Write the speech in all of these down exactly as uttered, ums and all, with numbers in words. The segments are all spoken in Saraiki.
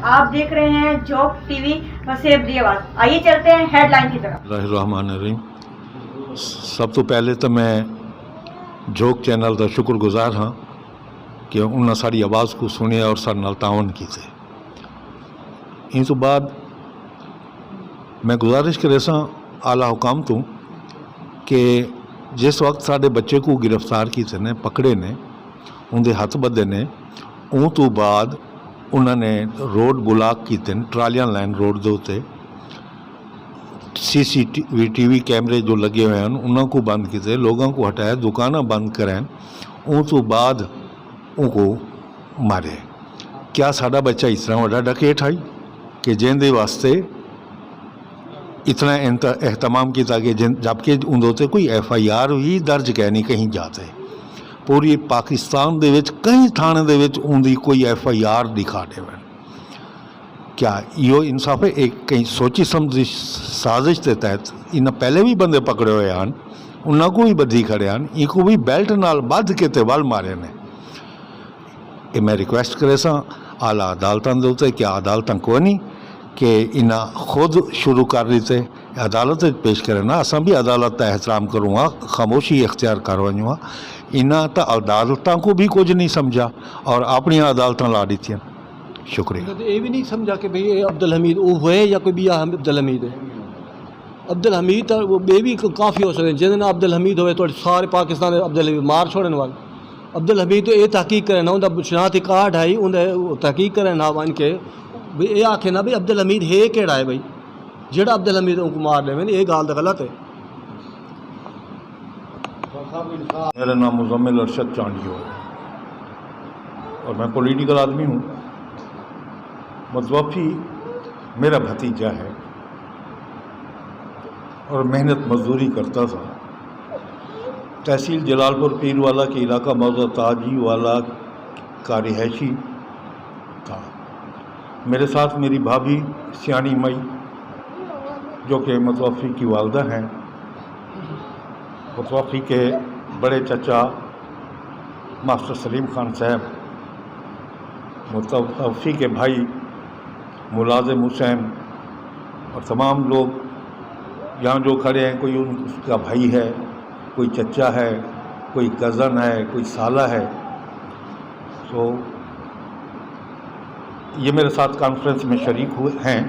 آپ دیکھ رہے ہیں جھوک ٹی وی، وسیب دی آواز۔ آئیے چلتے ہیں ہیڈ لائن کی طرف۔ الرحمن الرحیم۔ سب تو پہلے تو میں جھوک چینل دا شکر گزار ہاں کہ انہاں ساڈی آواز کوں سنیا اور ساڈے نال تعاون کیتے۔ ان تو بعد میں گزارش کریساں اعلی حکام توں کہ جس وقت ساڈے بچے کوں گرفتار کیتے نے، پکڑے نے، اوندے ہتھ بدھے نے، اوں توں بعد انہاں نے روڈ بلاک کیتے نے، ٹرالیاں لائن روڈ دے اتے سی سی ٹی وی کیمرے جو لگے ہوئے ہیں انہاں کوں بند کیتے، لوگاں کوں ہٹایا، دکاناں بند کرائن، اوں توں بعد اوں کوں مارے۔ کیا ساڈا بچہ اتنا وڈا ڈکیٹ ہئی کہ جیندے واسطے اتنا انت- اہتمام کیتا کہ جن- جبکہ اوندے تے کوئی ایف آئی آر وی درج کائنی کہیں جاتے؟ پوری پاکستان دے وچ کہیں تھانے دے وچ اوندی کوئی ایف آئی آر ڈکھا ڈیون۔ کیا ایہو انصاف ہے؟ ایک کہیں سوچی سمجھی سازش دے تحت انہاں پہلے بھی بندے پکڑے ہوئے ہن، انہاں کو بھی بدھی کھڑے ہن، ایکوں بھی بیلٹ نال بدھ کے تے ول مارے نے۔ اے میں ریکویسٹ کریساں اعلی عدالتاں دے اتے، کیا عدالتاں کوئی نہیں کہ انہاں خود شروع کر ڈتے، عدالت وچ پیش کرن نا؟ اساں بھی عدالت دا احترام کروں ہاں، خاموشی اختیار کر ونجوں ہاں۔ انہاں تاں عدالتاں کو بھی کچھ نہیں سمجھا اور اپنیاں عدالتاں لا ڈتیاں۔ شکریہ۔ انہاں تے اے وی نی سمجھا کہ بھئی اے عبدالحمید او ہوئے یا کوئی بیا عبدالحمید ہے۔ عبدالحمید تاں ٻئے وی کافی ہو سڳدن، جیندے نال عبدالحمید ہووے تہاݙے سارے پاکستان دے عبدالحمید مار چھوڑݨ والے۔ عبدالحمید توں اے تحقیق کرن ہا، اوندا شناختی کارڈ ہئی، اوندا تحقیق کرن ہا ونڄ کے بھئی اے آکھن ہا بھئی عبدالحمید ہے کیڑھا ہے بھئی، جیڑھا عبدالحمید اونکوں مار ݙیون، اے ڳالھ تاں غلط ہے۔ میرا نام مزمل ارشد چانڈیو ہے اور میں پولیٹیکل آدمی ہوں۔ متوفی میرا بھتیجا ہے اور محنت مزدوری کرتا تھا۔ تحصیل جلال پور پیر والا کے علاقہ موضع تاجی والا کا رہائشی تھا۔ میرے ساتھ میری بھابھی سیانی مئی جو کہ متوفی کی والدہ ہیں، متوفی کے بڑے چچا ماسٹر سلیم خان صاحب، متوفی کے بھائی ملازم حسین اور تمام لوگ یہاں جو کھڑے ہیں، کوئی ان اس کا بھائی ہے، کوئی چچا ہے، کوئی کزن ہے، کوئی سالہ ہے۔ سو یہ میرے ساتھ کانفرنس میں شریک ہوئے ہیں۔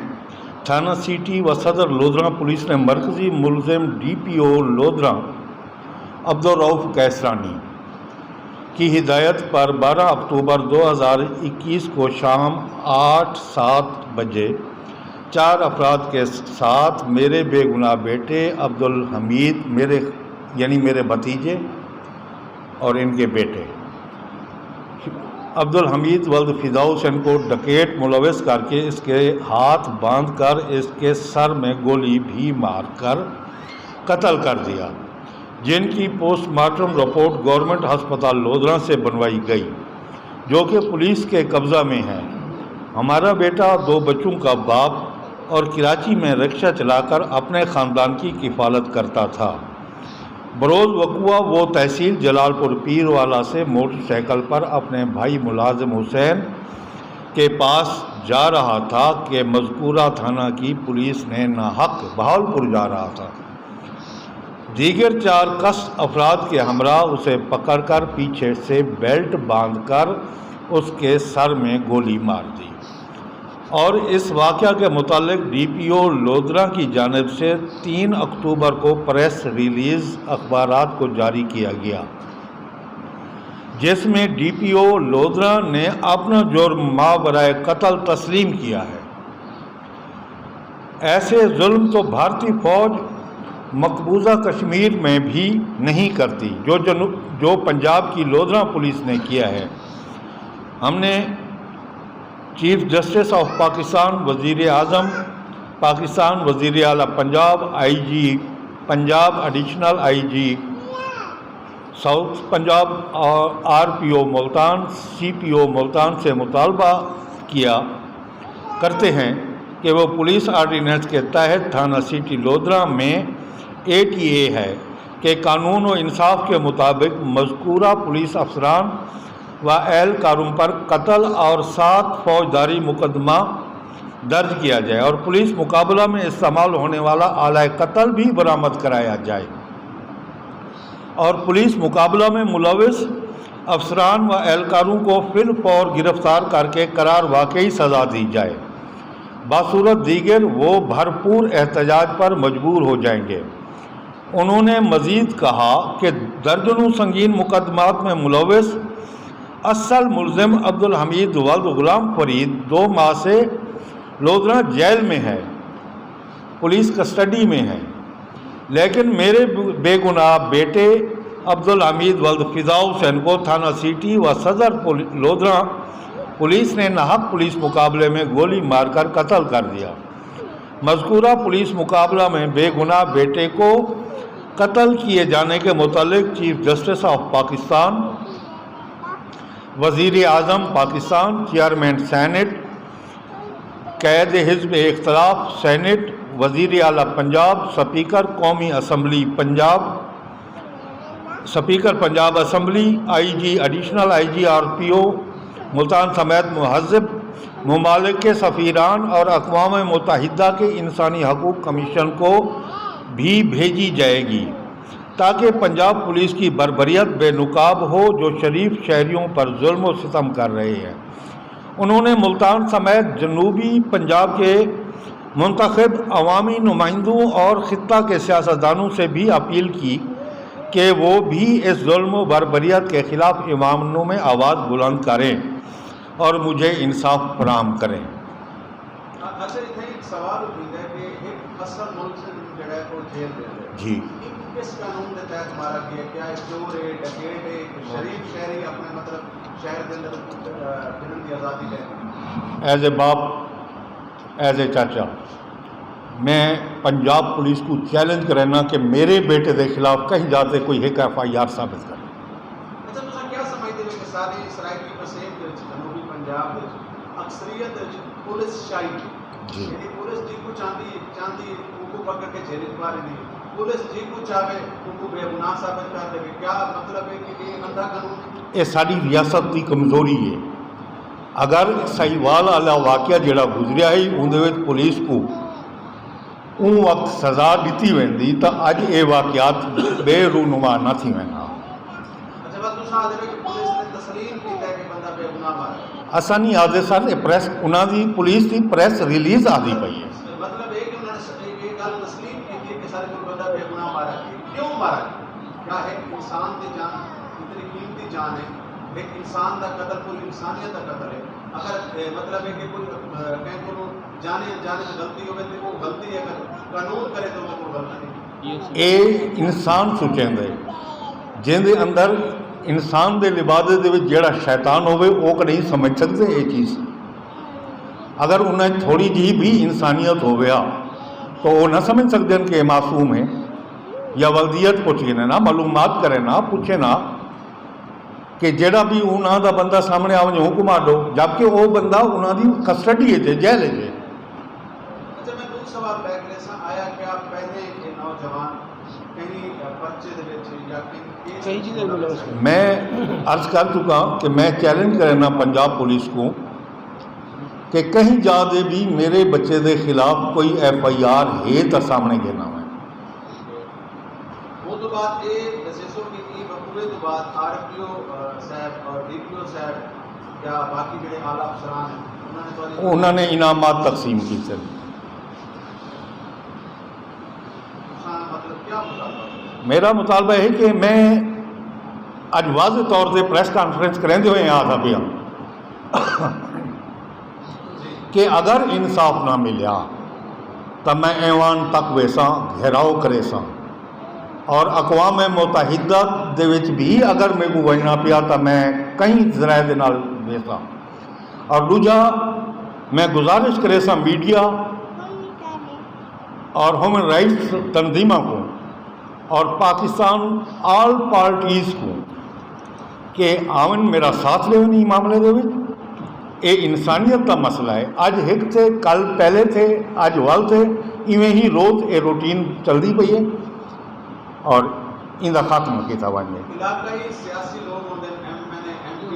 تھانہ سٹی و صدر لودھراں پولیس نے مرکزی ملزم ڈی پی او لودھراں عبدالرؤف قیصرانی کی ہدایت پر بارہ اکتوبر دو ہزار اکیس کو شام آٹھ سات بجے چار افراد کے ساتھ میرے بے گناہ بیٹے عبدالحمید، میرے یعنی میرے بھتیجے اور ان کے بیٹے عبدالحمید ولد فدا حسین کو ڈکیٹ ملوث کر کے اس کے ہاتھ باندھ کر اس کے سر میں گولی بھی مار کر قتل کر دیا، جن کی پوسٹ مارٹم رپورٹ گورنمنٹ ہسپتال لودھراں سے بنوائی گئی، جو کہ پولیس کے قبضہ میں ہے۔ ہمارا بیٹا دو بچوں کا باپ اور کراچی میں رکشہ چلا کر اپنے خاندان کی کفالت کرتا تھا۔ بروز وقوع وہ تحصیل جلال پور پیر والا سے موٹر سائیکل پر اپنے بھائی ملازم حسین کے پاس جا رہا تھا کہ مذکورہ تھانہ کی پولیس نے ناحق بہاولپور جا رہا تھا۔ دیگر چار کس افراد کے ہمراہ اسے پکڑ کر پیچھے سے بیلٹ باندھ کر اس کے سر میں گولی مار دی اور اس واقعہ کے متعلق ڈی پی او لودھراں کی جانب سے تین اکتوبر کو پریس ریلیز اخبارات کو جاری کیا گیا، جس میں ڈی پی او لودھراں نے اپنا جرم ماورائے قتل تسلیم کیا ہے۔ ایسے ظلم تو بھارتی فوج مقبوضہ کشمیر میں بھی نہیں کرتی، جو جنو-، جو پنجاب کی لودھراں پولیس نے کیا ہے۔ ہم نے چیف جسٹس آف پاکستان، وزیر اعظم پاکستان، وزیر اعلیٰ Punjab, I G Punjab, additional I G south Punjab اور R P O Multan, C P O Multan سے مطالبہ کیا کرتے ہیں کہ وہ پولیس آرڈیننس کے تحت تھانہ سٹی لودھراں میں اے ٹی اے ہے کہ قانون و انصاف کے مطابق مذکورہ پولیس افسران و اہلکاروں پر قتل اور سات فوجداری مقدمہ درج کیا جائے اور پولیس مقابلہ میں استعمال ہونے والا آلہ قتل بھی برآمد کرایا جائے اور پولیس مقابلہ میں ملوث افسران و اہلکاروں کو فی الفور گرفتار کر کے قرار واقعی سزا دی جائے۔ بصورت دیگر وہ بھرپور احتجاج پر مجبور ہو جائیں گے۔ انہوں نے مزید کہا کہ درجنوں سنگین مقدمات میں ملوث اصل ملزم عبدالحمید ولد غلام فرید دو ماہ سے لودھراں جیل میں ہے، پولیس کسٹڈی میں ہے، لیکن میرے بے گناہ بیٹے عبدالحمید ولد فدا حسین کو تھانہ سٹی و صدر پولی- لودھراں پولیس نے ناحق پولیس مقابلے میں گولی مار کر قتل کر دیا۔ مذکورہ پولیس مقابلہ میں بے گناہ بیٹے کو قتل کیے جانے کے متعلق چیف جسٹس آف پاکستان، وزیر اعظم پاکستان، چیئرمین سینیٹ، قائد حزب اختلاف سینیٹ، وزیر اعلیٰ پنجاب، سپیکر قومی assembly Punjab, speaker Punjab assembly, I G, additional I G R P O Multan سمیت مہذب ممالک کے سفیران اور اقوام متحدہ کے انسانی حقوق کمیشن کو بھی بھیجی جائے گی، تاکہ پنجاب پولیس کی بربریت بے نقاب ہو، جو شریف شہریوں پر ظلم و ستم کر رہے ہیں۔ انہوں نے ملتان سمیت جنوبی پنجاب کے منتخب عوامی نمائندوں اور خطہ کے سیاستدانوں سے بھی اپیل کی کہ وہ بھی اس ظلم و بربریت کے خلاف ایوانوں میں آواز بلند کریں اور مجھے انصاف فراہم کریں۔ اچھا، اتھے ایک سوال اٹھیندے کہ ایک اصل ملزم جڑا ہے، او جیل دے اندر ہے۔ جی۔ ایک کس قانون دے تحت مارا گیا؟ کیا ایک چور ہے، ڈکیٹ ہے، ایک شریف شہری اپنے، مطلب، شہر دے اندر، آ، پھرن دی آزادی ہے؟ ایز اے باپ، ایز اے چاچا، میں پنجاب پولیس کو چیلنج کرینا کہ میرے بیٹے دے خلاف کہیں جا تے کوئی ہک ایف آئی آر ثابت کرے۔ اچھا، تساں کیا سمجھدے ہو کہ سارے اسرائیلی مسیب دے وچ، جنوبی پنجاب دے وچ، اکثریت دے وچ پولیس شاہی ہے؟ جی۔ یعنی پولیس جیکوں چاہندی ہے، چاہندی ہے، اوکوں پکڑ کے جیل وچ پا ݙیندی ہے۔ پولیس جیکوں چاہوے، اوکوں بے گناہ ثابت کر ݙیوے۔ کیا مطلب ہے کہ یہ اندھا قانون ہے؟ اے ساݙی ریاست دی کمزوری ہے۔ اگر ساہیوال والا واقعہ جیڑھا گزریا ہے، اوندے وچ پولیس کوں اوں وقت سزا ݙتی ویندی تاں اڄ اے واقعات بے رونما نہ تھیون ہا۔ اچھا، بس تساں آہدے پئے کہ پولیس نے تسلیم کیتا ہے کہ بندہ بے گناہ مارا ہے۔ اساں نہیں آہدے سر، اے پریس، انہاں دی، پولیس دی پریس ریلیز آہدی پئی ہے۔ مطلب اے کہ انہاں نے س-، اے، اے ڳالھ تسلیم کیتی ہے کہ ساݙے کول بندہ بے گناہ مارا ہے۔ کیوں مارا ہے؟ کیا ہک انسان دی جان اتنی قیمتی جان ہے؟ ہک انسان دا قتل پوری انسانیت دا قتل ہے۔ اگر، اے، مطلب ہے کہ کوئی، اے، کہیں کولوں جانے انجانے تے غلطی ہووے تے او غلطی اگر قانون کرے تے اوندے کول غلطی نہیں۔ اے انسان سوچیندے، جیندے اندر انسان دے لبادے دے وچ جیڑھا شیطان ہووے، او کݙاہیں سمجھ سڳدے اے چیز؟ اگر انہاں تھوڑی جیہی بھی انسانیت ہووے ہا، تو او نہ سمجھ سڳدن کہ اے معصوم ہے؟ یا ولدیت پچھ گھنن ہا، معلومات کرن ہا، پچھن ہا، کہ جیڑھا بھی انہاں دا بندہ سامݨے آ ونڄے، حکم آ ݙو، جبکہ او بندہ انہاں دی کسٹڈی اچ ہے، جیل اچ ہے۔ اچھا، میں ݙو سوال بیک ݙیساں، آیا کیا پہلے اے نوجوان کہیں پرچے دے وچ یا کہیں کیس کہیں وچ چیز دے ملوث ہے؟ میں عرض کر چکا کہ میں چیلنج کرینا پنجاب پولیس کوں کہ کہیں جا دے بھی میرے بچے دے خلاف کوئی ایف آئی آر ہے تاں سامݨے گھن آویں۔ اوں توں بعد اے ݙسیسو کہ ایں وقوعے توں بعد آر پی او، آ، صاحب اور ڈی پی او صاحب یا باقی جڑے اعلیٰ افسران ہیں، انہاں نے تہاݙے انہاں نے انعامات تقسیم کیتے۔ تساں مطلب کیا مطالبہ کرو؟ میرا مطالبہ ہے کہ میں اڄ واضح طور تے پریس کانفرنس کریندے ہوئے آہدا پیا کہ اگر انصاف نہ ملیا تاں میں ایوان تک ویساں، گھیراؤ کریساں، اور اقوام متحدہ دے وچ بھی اگر میکوں ونڄݨا پیا تاں میں کہیں ذرائع دے نال ویساں۔ اور ݙوجھا، میں گزارش کریساں میڈیا اور ہیومن رائٹس تنظیماں کوں اور پاکستان آل پارٹیز کوں کہ آون میرا ساتھ ݙیون ایں معاملے دے وچ۔ اے انسانیت دا مسئلہ ہے۔ اڄ ہک تھے، کل پہلے تھے، اڄ ول تھے، ایویں ہی روز اے روٹین چلدی پئی ہے اور ایندا خاتمہ کیتا ونڄے۔ علاقائی سیاسی لوگ ہوندے ہن، ایم این اے، ایم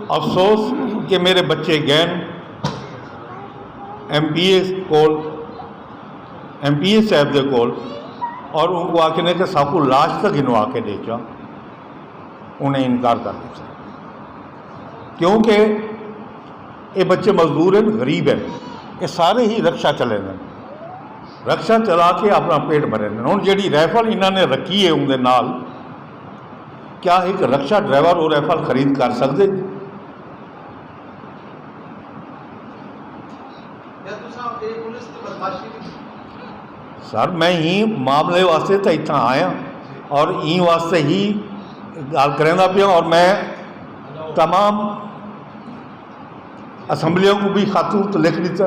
افسوس کہ میرے بچے گئے ایم پی اے کول، ایم پی اے صاحب دے کول، اور ان کو آکھنے کہ ساکو لاش تک گھنوا کے ڈیچا، انہیں انکار کر دیتا۔ کیونکہ اے بچے مزدور ہیں، غریب ہیں، اے سارے ہی رکشہ چلے ہیں، رکشہ چلا کے اپنا پیٹ بھرے ہیں۔ ہن جیڑھی رائفل انہاں نے رکھی ہے اوندے نال، کیا ایک رکشہ ڈرائیور او رائفل خرید کر سکدے؟ سر، میں ہی معاملے واسطے تو اتنا آیا اور این واسطے ہی گال کریندا پیا، اور میں تمام اسمبلیوں کو بھی خطوط لکھ دیتا۔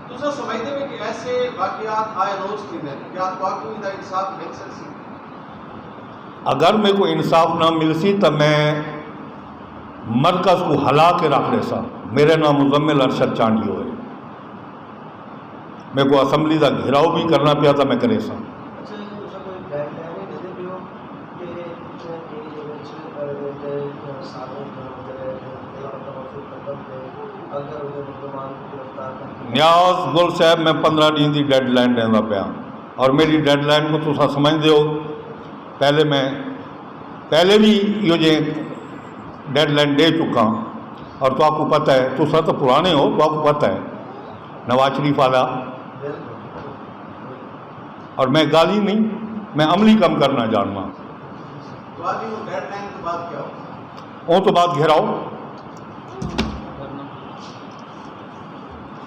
تساں سمجھدے ہو کہ ایسے واقعات آئے روز تھیندے ہیں، کیا تہاکوں ایندا انصاف مل سکسی؟ اگر میرے کو انصاف نہ ملسی تو میں مرکز کو ہلا کے رکھ ڈیساں۔ میرے نام مزمل ارشد چانڈیو ہے۔ میرے کو اسمبلی دا گھیراؤ بھی کرنا پیا تو میں کریساں۔ اچھا، تساں کوئی گائیڈ لائن نہیں ڈیندے پیو کہ اتنے ایج وچ، اے، تے سارے جڑے تلاوت توفیق قدم تے اگر انہیں مردمان کو گرفتار کر کے نیاز گل صاحب، میں پندرہ ڈینھ دی ڈیڈ لائن ڈیندا پیا، اور میری ڈیڈ لائن کو تساں سمجھدے ہو۔ پہلے میں، پہلے بھی ایہو جے ڈیڈ لائن ڈے چکا، اور تہاکوں پتہ ہے، تساں تو پرانے ہو، تہاکوں پتہ ہے نواز شریف والا۔ اور میں گالی نہیں، میں عملی کم کرنا جاننا۔ اوں تو بعد گھیراؤ،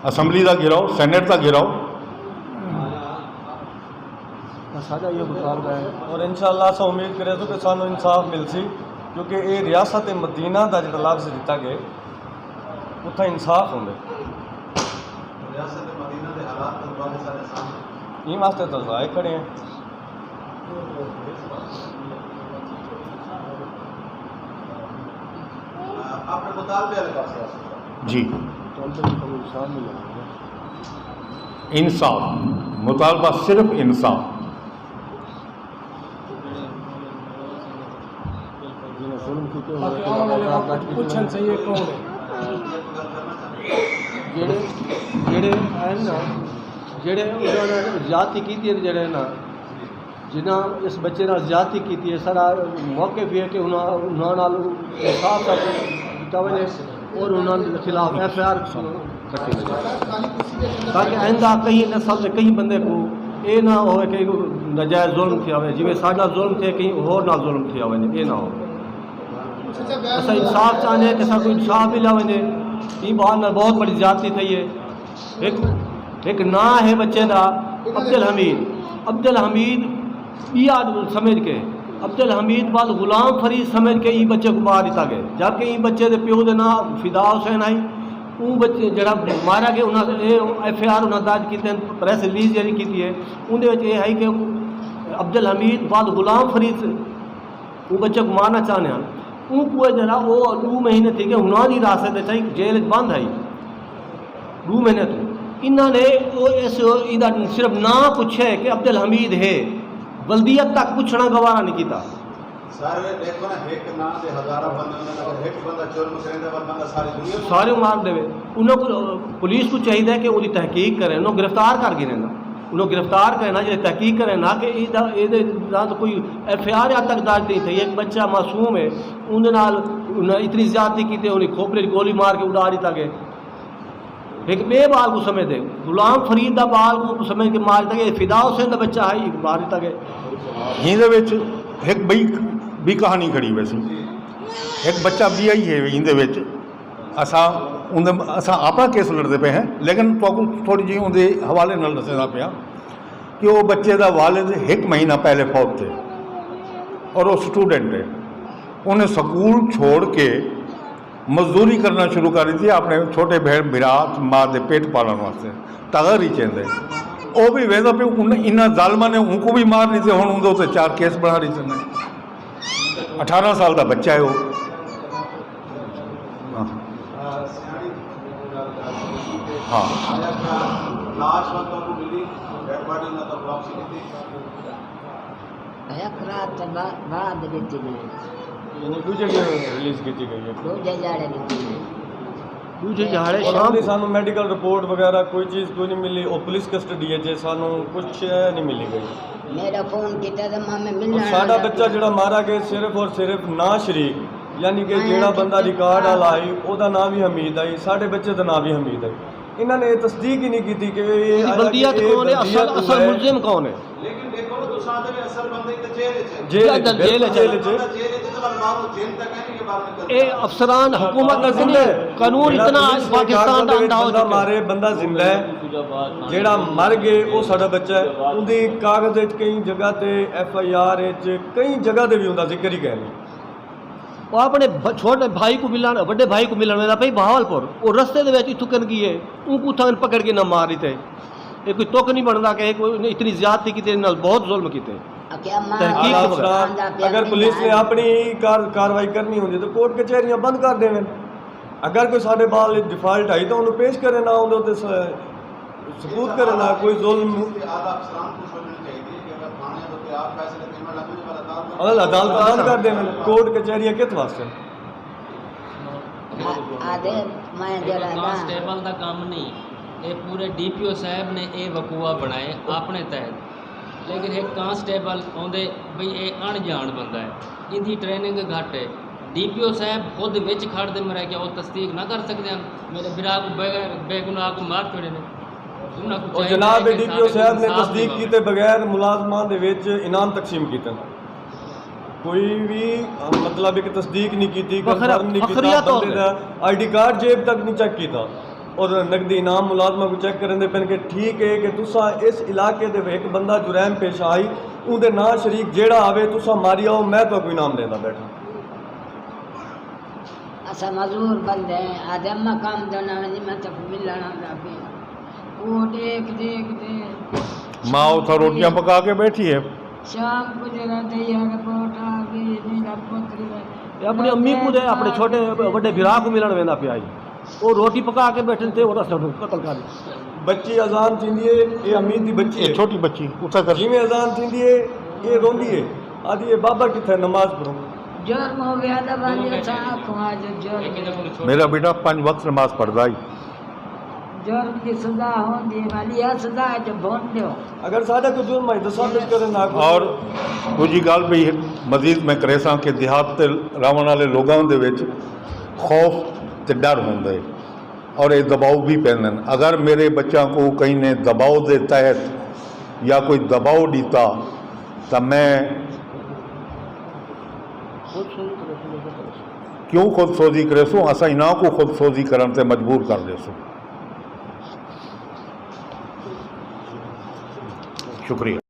اسمبلی دا گھیراؤ، سینیٹ دا گھیراؤ۔ ساڈا یہ مطالبہ ہے۔ اور انشاءاللہ اساں امید کرے تو کہ سانو انصاف ملسی، کیونکہ اے ریاست مدینہ دا جڑا لفظ دتا گئے، اتھاں انصاف ہوندے۔ ریاست مدینہ دے حالات توں بعد سارے سامنے۔ ایں واسطے تو ضائع کھڑے ہیں۔ اپنے مطالبے والے پاسے آ سکتا۔ جی۔ انصاف، مطالبہ صرف انصاف۔ جنہیں ظلم کیتے ہوئے، باقی آوݨ والے وقت پچھن صحیح ہے کون ہے؟ جڑے، جڑے ہیں نا، جڑے انہاں نے زیادتی کیتی ہے، جڑے نا، جنہاں اس بچے نال زیادتی کیتی ہے، سارا موقف یہ ہے کہ انہاں، انہاں نال انصاف ساتھ کیتا ونڄے اور انہاں دے خلاف ایف آئی آر کٹی ونڄے، تاکہ آئندہ کہیں نسل دے کہیں بندے کو اے نہ ہوئے کہ ناجائز ظلم تھیا ہوئے، جویں ساڈا ظلم تھے کہیں ہور نال ظلم تھیا ونڄے، اے نہ ہوئے۔ اساں انصاف چاہندے ہیں کہ ساکوں انصاف ملا ونڄے۔ ایں ٻال نال بہت بڑی زیادتی تھئی ہے۔ ہک، ہک ناں ہے بچے دا عبدالحمید۔ عبدالحمید ٻیا سمجھ کے، عبدالحمید ول غلام فرید سمجھ کے ایں بچے کوں مار ݙتا ڳئے، جبکہ ایں بچے دے پیو دے ناں فدا حسین ہئی۔ اوں بچے جڑا مارا ڳئے، انہاں اے ایف آئی آر انہاں درج کیتے ہن، پریس ریلیز جیڑھی کیتی ہے، اوندے وچ اے ہئی کہ عبدالحمید ول غلام فرید اوں بچے کوں مارنا چاہندے ہن۔ اوں کوں جڑا او ݙو مہینے تھی ڳئے، انہاں دی حراست وچ ہئی، جیل وچ بند ہئی ݙو مہینے توں۔ انہاں نے او اس، ایندا صرف ناں پچھے کہ عبدالحمید ہے، ولدیت تک پچھݨا گوارا نہیں کیتا۔ سر، ݙیکھو نا، ہک ناں دے ہزاراں بندے ہوندے، اگر ہک بندہ جرم کریندا، ول بندہ ساری دنیا کوں سارے مار ݙیوے۔ انہاں کوں، پولیس کوں چاہیدا ہے کہ اوندی تحقیق کرے، انہاں گرفتار کر گھنے نا۔ انہاں گرفتار کرے نا، جیڑھے تحقیق کرے نا کہ ایندا، ایندے نال کوئی ایف آئی آر اڄ تک درج نہیں تھئی۔ ہک بچہ معصوم ہے، اوندے نال انہاں اتنی زیادتی کیتی، اوندی کھوپڑے وچ گولی مار کے اݙا ݙتا ڳئے۔ ہک ٻئے ٻال کوں سمجھدے، غلام فرید دا ٻال کوں سمجھ کے مار ݙتا ڳئے، فدا حسین دا بچہ ہئی، مار ݙتا ڳئے۔ ایندے وچ ہک ٻئی، ٻئی کہانی کھڑی ویسی۔ ہک بچہ ٻیا ہئی ہے ایندے وچ۔ اساں اوندے، اساں آپاں کیس لڑدے پئے ہیں، لیکن تہاکوں تھوڑی جہی اوندے حوالے نال ݙسیندا پیاں کہ او بچے دا والد ہک مہینہ پہلے فوت تھئے اور او سٹوڈنٹ ہے۔ انہیں سکول چھوڑ کے مزدوری کرنا شروع کر ݙتی اپݨے چھوٹے بھیݨ بھرا ماء دے پیٹ پالݨ واسطے، تغر ہی چیندے۔ او بھی ویندا پیا، ان، انہاں ظالماں نے اونکوں بھی مار ݙتے، ہݨ اوندے اتے چار کیس بݨا ݙتے نے۔ اٹھارہ سال دا بچہ ہے او۔ ہاں۔ ہاں۔ لاش وقت کو ملی، ڈیڈ باڈی انہاں تک واپسی کیتی۔ ہک رات تے با-، بعد ݙتی ڳئی۔ یعنی ݙوجھے ݙینہہ ریلیز کیتی ڳئی ہے۔ ݙوجھے ݙیہاڑے ݙتی ڳئی۔ ݙوجھے ݙیہاڑے اور شام اپنی کو۔ سانوں میڈیکل رپورٹ وغیرہ کوئی چیز کوئی نہیں ملی، او پولیس کسٹڈی ہے جے، سانوں کچھ شے نہیں ملی گئی۔ میݙا فون کیتا تے میں، میں ملݨ اور ساݙا آیا بچہ پیا۔ جڑا مارا گئے صرف اور صرف نا شریک، یعنی کہ آیا جڑا بندہ کیتا۔ ریکارڈ والا آئی، او دا نام وی حمید آئی، ساݙے بچے دا نام وی حمید آئی۔ انہاں نے یہ تصدیق ہی نہیں کیتی کہ یہ یعنی آیا بلدیات کہ یہ کون ہے، اصل، بلدیات اصل ہے۔ ملزم کون ہے؟ لیکن ݙیکھو نا، تساں آہدے وے اصل بندے تے جیل اچ ہے۔ جیل اچ، جیل اچ، جیل اچ۔ بندہ جیل اچ ہے تے ول مارو جن تک ہے نہیں کہ باہر نکلدا۔ اے افسران، حکومت بندہ اتنی، زندہ ہے۔ قانون جیڑھا اتنا پولیس نے پاکستان کارکن دا دے وچ اندھا ہو بندہ چکے۔ مارے، بندہ زندہ ہے۔ جیڑھا مر گئے، او ساݙا بچہ ہے۔ اوندی کاغذ وچ کئی جگہ تے، ایف آئی آر وچ کئی جگہ تے وی اوندا ذکر ہی کائنی۔ او اپݨے بھ-، چھوٹے بھائی کوں ملݨ، وݙے بھائی کوں ملݨ ویندا پئی بہاول پور۔ او رستے دے وچ اتھوں کن ڳئے، اونکوں اتھاں کن پکڑ کے نہ مار ݙتے۔ اے کوئی تک نہیں بݨدا کہ اے کوئی اتنی زیادتی کیتی، انہاں نال بہت ظلم کیتے۔ اکھیا ماں تحقیق اعلیٰ وغیرہ۔ افسران دا پیا اگر پولیس نے اپݨی کار-، کاروائی کرنی ہوندی تو کورٹ کچہریاں بند کر ݙیون۔ اگر کوئی ساݙے بال ڈیفالٹ آئی تو انہوں پیش کرے نہ، اوندے تے س-، ثبوت کرے نہ، کوئی ظلم۔ اعلیٰ افسران کوں سوچݨا چاہیدے کہ اگر تھاݨے دے تے آپ فیصلے دیوݨ لڳ ویندے پر عدالت، عدالت بند کر ݙیون، کورٹ کچہریاں کت واسطے؟ آ-، آدھے میں اے جڑا کوئی نا۔ کانسٹیبل دا کم نہیں، اے پورے ڈی پی او صاحب نے اے وقوع بݨائے اپݨے تحت۔ لیکن ہک کانسٹیبل اوندے بھئی اے اݨ ڄاݨ بندہ ہے، ایندی ٹریننگ گھٹ ہے۔ ڈی پی او صاحب خود وچ کھڑ تے مرے کیا او تصدیق نہ کر سڳدے ہن؟ میݙے بھرا کوں بغیر بے گناہ کوں مار چھوڑے نے۔ انہاں کوں او چاہیدا جناب ہے کہ ڈی پی او سارے صاحب نے سارے تصدیق بابا کیتے بغیر ملازماں دے وچ انعام تقسیم کیتے۔ کوئی وی، مطلب، ایک تصدیق نہیں کیتی، فخر-، کنفرم نہیں کیتا، فخریہ طور بندے تے۔ دا آئی ڈی کارڈ جیب تک نہیں چیک کیتا۔ اور نقدی انعام ملازمہ کو چیک کرن دے پن کہ ٹھیک ہے کہ تساں اس علاقے دے ایک بندہ جرائم پیش آئی، اون دے نام شریک جیڑا آوے، تساں ماری آؤ، میں تو کوئی انعام دیندا بیٹھا۔ اساں معذور بندے ہیں، آدھے اماں کام دے نہ ونڄی، میں تیکوں ملݨ آندا پیاں۔ او ݙیکھ ݙیکھ تے ماں اتھاں روٹیاں پکا کے بیٹھی ہے۔ شام کو جڑا تے یار رپورٹ آ ڳئی، میرا پتر اے اپݨی امی کوں تے اپݨے چھوٹے وݙے بھرا کوں ملݨ ویندا پیا ہئی۔ او روٹی پکا کے بیٹھے تے او رستے قتل کر ݙتا۔ بچی اذان تھیندی ہے، اے امید دی بچی اے ہے۔ چھوٹی بچی، اتھاں کر۔ جیویں اذان تھیندی ہے، اے روندی ہے، آدھی اے بابا کتھے نماز پڑھو۔ جرم ہو ڳیا دا والی اساں آکھوں آ جو جرم۔ میرا بیٹا پنج وقت نماز پڑھدا ہی۔ جرم دی سزا ہوندی ہے والی، اے سزا اچ بھن ݙیو۔ اگر ساݙا کوئی جرم ہے تو ثابت کرے نہ۔ اور ݙوجھی ڳالھ بھی مزید میں کریساں کہ دیہات تے رہوݨ والے لوگاں دے وچ خوف تے ݙر ہوندے۔ اور اے دباؤ بھی پیندن۔ اگر میرے بچاں کو کہیں نے دباؤ دے تحت یا کوئی دباؤ ݙتا تاں میں کیوں خود سوزی کریسوں؟ اساں انہاں کو خود سوزی کرݨ تے مجبور کر ݙیسوں۔ شکریہ۔